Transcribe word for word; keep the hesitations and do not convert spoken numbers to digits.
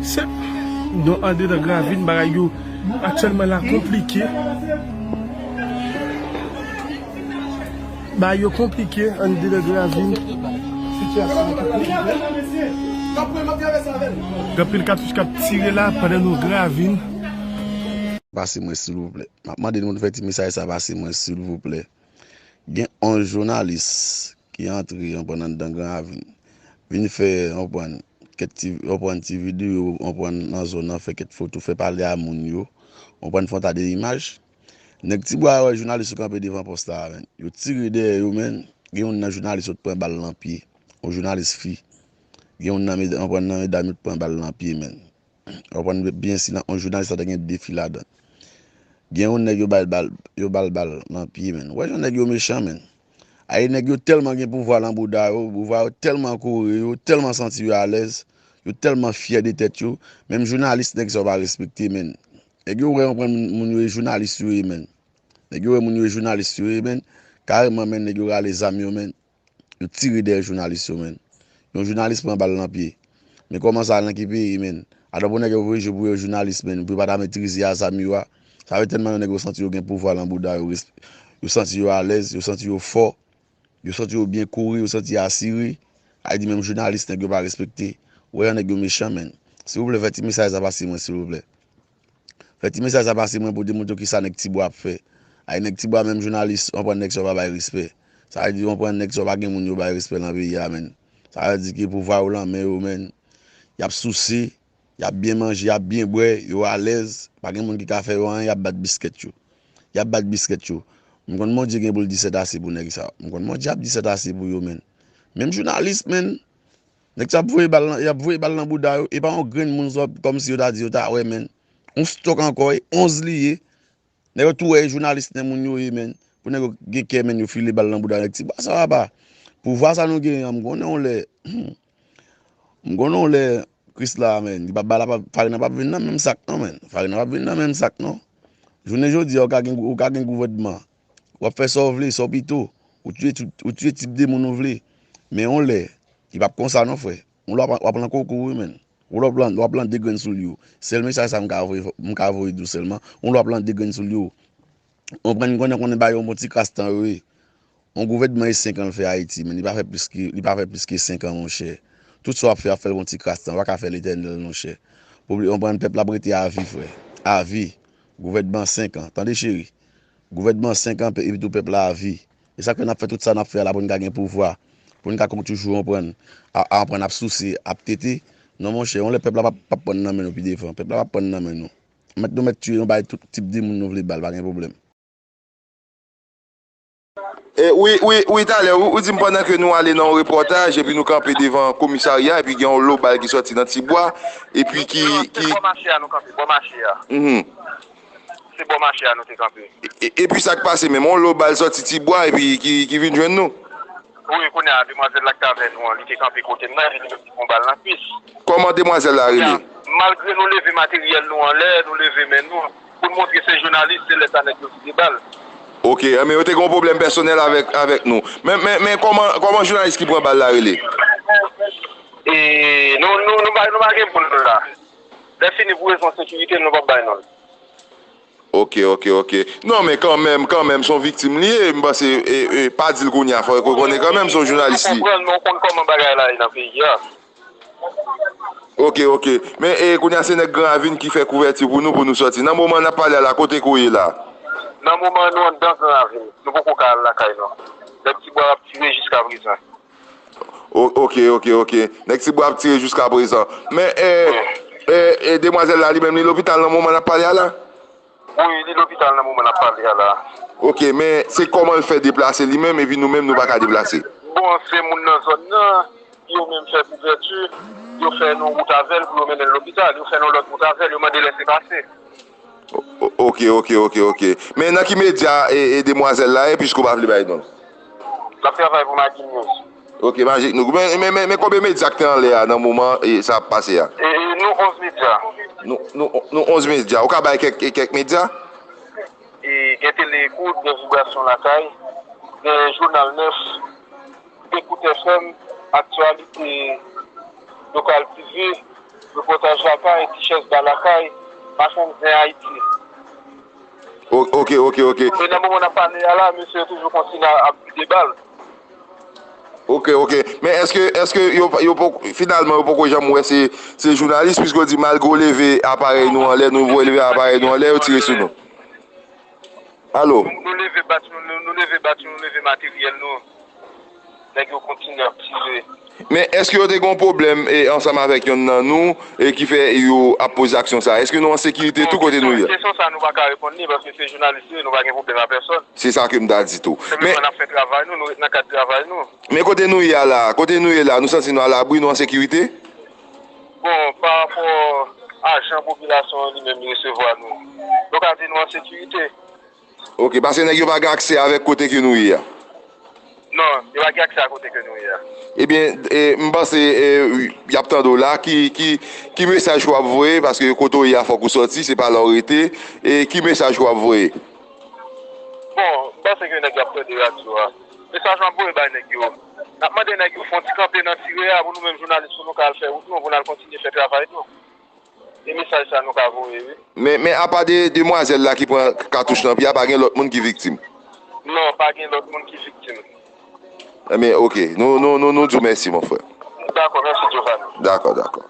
Se, nou andedan Gravin, bagay yo aktyèlman la konplike. Bagay yo konplike andedan Gravin. Gen anpil katouch k ap tire la pandan nou Gravin. Pase mwen silvouplè. M ap mande moun fè ti mesaj sa pase mwen silvouplè. Gen onz jounalis ki antre, w konprann, anndan Gran Ravin. Vin fè, w konprann, kèk ti, w konprann, ti videyo, w konprann, nan zòn nan, fè kèk foto, fè pale a moun yo. W konprann, fè yon ta de imaj. Nèg Tibwa yo wè jounalis yo kanpe devan pòs la, menn. Yo tire dèyè yo, menn. Gen youn nan jounalis yo t pran bal nan pye. Yon jounalis fi. Gen youn nan medam, w konprann, nan medam yo t pran bal nan pye, menn. W konprann byen, si nan yon jounalis la te gen de fi ladan. Gen yon nèg yo ba l bal, yo ba l bal nan pye, menn. Wè jan nèg yo mechan, menn. Ay, nèg yo tèlman gen pouvwa nan bouda yo, pouvwa yo tèlman kore yo, tèlman santi yo alèz, yo tèlman fyè de tèt yo, menm jounalis nèg sa yo pa respekte, menn. Nèg yo wè, w konprann, moun, moun yo e jounalis yo ye, menn. Nèg yo wè moun yo e jounalis yo ye, menn. Kareman, menn, nèg yo rale zam yo, menn. Yo tire dèyè jounalis yo, menn. Yon jounalis pran bal nan pye. Men kòman sa, nan ki peyi, menn? Atò pou nèg yo voye je pou yo jounalis, menn, pou yo pa ta metrize a zam yo a. Sa vle tèlman nèg yo santi yo gen pouvwa nan bouda yo, res-, yo santi yo alèz, yo santi yo fò, yo santi yo byen kouri, yo santi yo asire. Sa vle di menm jounalis nèg yo pa respekte. Ou wè jan nèg yo mechan, menn. Silvouplè, fè ti mesaj sa pase mwen, silvouplè. Fè ti mesaj sa pase mwen pou demontre w kisa nèg Tibwa ap fè. Ay, nèg Tibwa, menm jounalis, w konprann, nèg sa yo pa bay respè. Sa vle di, w konprann, nèg sa yo pa gen moun yo bay respè nan peyi a, menn. Sa vle di ke pouvwa yo lan men yo, menn. Y ap souse, y ap byen manje, y ap byen bwè, yo alèz. Pa gen moun ki ka fè yo anyen, y ap bat biskèt yo. Y ap bat biskèt yo. M konn Bondye gen pou l di sèt ase pou nèg sa yo. M konn Bondye ap di sèt ase pou yo, menn. Menm jounalis, menn. Nèg sa ap voye bal nan, y ap voye bal nan bouda yo. E pa yon grenn moun sa, kòmsi yo ta di yo ta wè, menn. Yon stòk ankò, e onz li ye. Nèg yo tou wè e jounalis nan moun yo ye, menn. Pou nèg yo gen kè, menn, yo file bal nan bouda nèg Tibwa sa va pa. Pouvwa sa nou genyen an, m konnen yon lè, m konnen yon lè Krisla, menn, li p ap ba la, p ap, farin nan p ap vin nan menm sak non, menn. Farin nan p ap vin nan menm sak non. Jounen jodi a, ou ka gen, ou ka gen gouvènman. W ap fè sa w vle, sa w pito. Ou tiye tout, ou tiye tip de moun ou vle. Men yon lè, li p ap konsa non, frè. Yon lè w ap, w ap lan koko wi, menn. Yon lè w ap lan, w ap lan de grenn soulye w. Sèl mesaj sa m ka voye, m ka voye di w sèlman. Yon lè w ap lan de grenn soulye w. Konprann, konnen, konnen ba yo yon bon ti kras tan yo ye. Yon gouvènman e senk an l fè Ayiti, men li pa fè plis ke, li pa fè plis ke senk an, monchè. Tout sa w ap fè, w ap fè l pou yon ti kras tan, w pa ka fè l etènèl, monchè. Pou li, konprann, pèp la ap rete avi, frè. Avi. Gouvènman senk an. Tande, cheri. Gouvènman senk an, pe-, epi tou pèp la avi. E sa k fè n ap fè tout sa n ap fè a la pou n ka gen pouvwa. Pou n ka kon toujou, konprann, a, a, konprann, ap souse, ap tete. Non, monchè, yon lè pèp la p ap, p ap pran nan men nou pi devan. Pèp la p ap pran nan men nou. Mèt nou mèt tiye nou, bay tout tip de moun nou vle bal, pa gen pwoblèm. E, wi, wi, wi, talè, ou, ou di m pandan ke nou ale nan yon repòtaj, epi nou kanpe devan komisarya, epi gen yon lo bal ki sòti nan Tibwa, epi ki, ki... Se bò mache a nou kanpe, bò mache a. Mhm. Se bò mache a nou te kanpe. E, e, epi sa k pase menm, yon lo bal sòti Tibwa, epi ki, ki vin jwenn nou? Wi, kounye a, demwazèl la k t avè nou an, li te kanpe kote m nan, epi li te pran bal nan kwis. Kòman demwazèl la rele? Malgre nou leve materyèl nou anlè, nou leve men nou, pou n montre se jounalis, se lè sa nèg yo vide bal. Ok, men yo te gen yon pwoblèm pèsonèl avèk, avèk nou. Men, men, men kòman, kòman jounalis ki pran bal la rele? E, nou, nou, nou pa, nou pa gen moun la. Lè fini pou rezon sekirite, nou p ap bay non l. Ok, ok, ok. Non, men kanmenm, kanmenm, se yon viktim li ye. M panse, e, e, pa di l kounye a, fò yo konnen kanmenm se yon jounalis li ye. Ou konprann, men ou konn kòman bagay la ye nan peyi a. Ok, ok. Men, e, kounye a se nèg Gran Ravin ki fè kouvèti pou nou, pou nou sòti. Nan moman n ap pale a la, kote ke w ye la? Nan moman an, nou anndan Gran Ravin. Nou poko ka al lakay nou. Nèg Tibwa ap tire jiska prezan. O-, ok, ok, ok. Nèg Tibwa ap tire jiska prezan. Men, e, e, e, demwazèl la, li menm, li lopital nan moman n ap pale a la? Wi, li lopital nan moman n ap pale a la. Ok, men se kòman l fè deplase li menm, epi nou menm, nou pa ka deplase? Bon, se moun nan zòn nan, yo menm fè kouvèti, yo fè yon wout avè l pou yo mennen l lopital, yo fè yon lòt wout avè l, yo mande lese pase. O-, o-, ok, ok, ok, ok. Men nan ki medya, e, e, demwazèl la ye, piske w pa vle bay non l? L ap travay pou Magin News. Ok, Magin News. Men, men, men, men konbyen medya k te anlè a nan moman, e, sa ap pase a? E, e, nou onz medya. Nou, nou, nou onz medya. Ou ka bay kèk, e, kèk medya? E, gen Tele Ekout, gen Vibrasyon Lakay, gen Jounal nèf, Ekout F M, Aktyalite Lokal T V, Repòtaj lakay, ti chèz ba lakay, machann zen Ayiti. O- Ok, ok, ok. E nan moman n ap pale a la, mesye yo toujou kontinye ap vide bal. Ok, ok. Men èske, èske yo, yo poko, finalman, yo poko janm wè se, se jounalis, piske yo di malgre yo leve aparèy nou anlè, nou voye leve aparèy nou anlè, yo tire sou nou. Alo? Nou, nou leve bat nou, nou, nou leve bat nou, nou leve materyèl nou. Nèg yo kontinye ap tire. Men èske yo te gen yon pwoblèm e, ansanm avèk yonn nan nou e ki fè yo ap poze aksyon sa? Èske nou an sekirite tou kote nou ye? Kesyon sa nou pa ka reponn li paske se jounalis nou ye, nou pa gen pwoblèm a pèsòn. Se sa ke m ta di tou. Se menm jan n ap fè travay nou, nou ret nan kad travay nou. Men kote nou ye a la, kote nou ye la, nou santi nou alabri, nou an sekirite? Bon, pa rapò a jan popilasyon an li menm li resevwa nou, nou ka di nou an sekirite. Ok, paske nèg yo pa gen aksè avèk kote ke nou ye a. Non, yo pa gen aksè a kote ke nou ye a. Ebyen, e, m panse e, y ap tande w la, ki, ki, ki mesaj w ap voye, paske kote w ye a fòk ou sòti, se pa la w rete, e ki mesaj w ap voye? Bon, m panse ke nèg yo ap tande radyo a. Mesaj m ap voye bay nèg yo. N ap mande nèg yo fè yon ti kanpe nan tire a pou nou menm jounalis pou nou ka al fè wout nou, pou n al kontinye fè travay nou. E mesaj sa nou ka voye, wi. Men, men apa de demwazèl la ki pran katouch nan pye a, pa gen lòt moun ki viktim? Non, pa gen lòt moun ki viktim. Ebyen, ok. Nou, nou, nou, nou di w mèsi, mon frè. Dakò, mèsi Giovanni. Dakò, dakò.